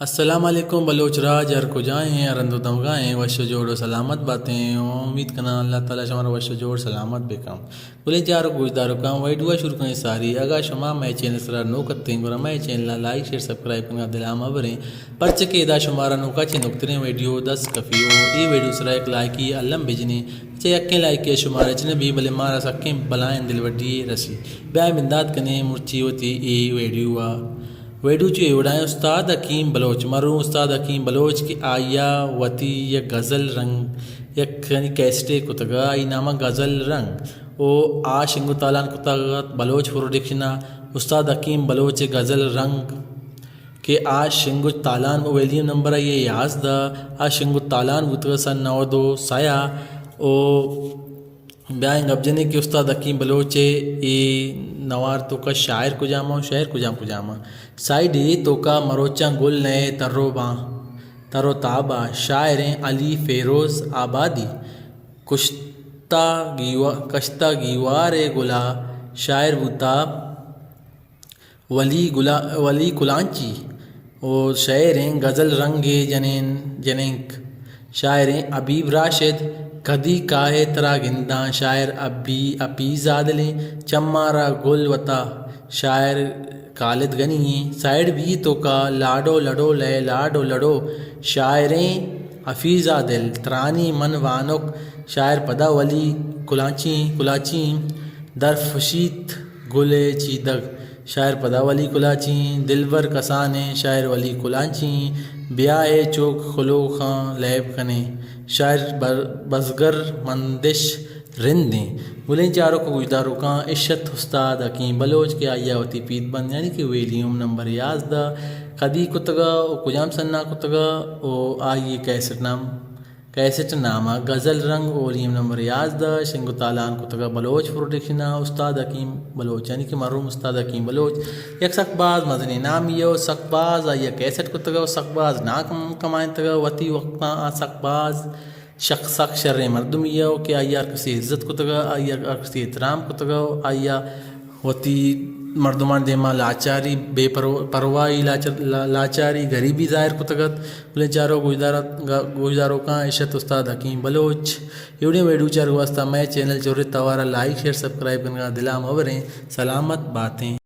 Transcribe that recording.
السلام علیکم بلوچ راج، ہر کجا ایں، ہر ہند و دمگا ایں، وش و جوڑ و سلامت باتیں۔ امید کناں اللہ تعالی شمارا وش و جوڑ سلامت بکن۔ گلیں چاروک گوشداروکاں، ویڈیو ءَ شروع کنیں ساری، اگاں شما مئے چینل سرا نوک اتیں گڑا مئے چینل ءَ لائک، شیئر، سبسکرائب کنگا دلا مہ بریں، پرچہ کہ ادا شمارا نوکا چہ نوکتریں ویڈیو دست کپی و اے ویڈیو سرا یک لائکی الم بجنیں، چہ یکیں لائکی ءَ شمارا ہچ نہ بی بلے مارا سکیں بلائیں دلبڈی یے رسی۔ بیا بندات کنیں مرچی وتی اے ویڈیو ءَ۔ ویڈیو چو اے وڑائیں، استاد حکیم بلوچ، مرحوم استاد حکیم بلوچ کہ آئیا وتی یک غزل رنگ، یک یعنی کیسٹے کتگا، آئی نام غزل رنگ و آ شنگ و تالان کتگ ات بلوچ پروڈکشن ءَ۔ استاد حکیم بلوچ غزل رنگ کہ آ شنگ و تالان، ویلیم نمبر آئی یازدہ، آ شنگ و تالان بوتگ سن نود و سیا و بیائیں گپ جنیں کہ استاد حکیم بلوچ ءِ اے نوار توکا شاعر کجام ءُ شعر کجام کجام ءَ۔ سائیڈ اے توکا مروچاں گل نئے تر و باں، تر و تاب ءَ۔ شاعریں علی فیروز آبادی۔ کشتا گیوا-، کشتا گیوار ءِ گلا شاعر بوتا ولی گلا-، ولی کلانچی و شعریں غزل رنگ ءِ جنین-، جنینک۔ شاعریں حبیب راشد، کدی کاہے ترا گنداں۔ شاعر ابی-، حفیظ عادلیں، چماں را گل وتا۔ شاعر خالد غنی ایں۔ سائیڈ بی توکا لاڈو لڈو لئے لاڈو لڈو۔ شاعریں حفیظ عادل، ترانی من وانک۔ شاعر پدا ولی کلانچی، کلاچی۔ درفشیت گل ءِ چیدگ۔ شاعر پدا ولی کلاچی۔ دلبر کسانیں۔ شاعر ولی کلاچی۔ بیا اے چوک خلوخاں لیب کنیں۔ شاعر بر-، بزگر مندش رندیں۔ گلیں چاروک و گوشداروکاں، اش ات استاد حکیم بلوچ کہ آئی ءَ وتی پیت بند یعنی کہ ویلیم نمبر یازدہ کدی کتگا و کجام سنا کتگا و آئی ءِ کیسٹ نام کیسٹ نام ءَ غزل رنگ، ویلیم نمبر یازدہ، شنگ و تالان کتگ ءَ بلوچ پروڈکشن ءَ، استاد حکیم بلوچ، یعنی کہ مرحوم استاد حکیم بلوچ، یک سک باز مزنیں نامی ءَ و سک باز آئی ءَ کیسٹ کتگ ءَ و سک باز نام کم-، کمائینتگ ءَ۔ وتی وقتاں آ سک باز شخ-، سک شریں مردمے ءَ و کہ آئی ءَ ہر کسی عزت کتگ ءَ، آئی ءَ ہر کسی احترام کتگ ءَ و آئی ءَ وتی مردمانی دیما لاچاری، بے پرو-، پرواہی، لاچ-، لا-، لاچاری، غریبی ظاہر کتگ ات۔ گلیں چاروک گوشدار-، گوشداروکاں، اش ات استاد حکیم بلوچ۔ ایوڑیں ویڈیو چارگ واسطہ مئے چینل چورت توارا لائک، شیئر، سبسکرائب کنگا دلا مہ بریں۔ سلامت باتیں۔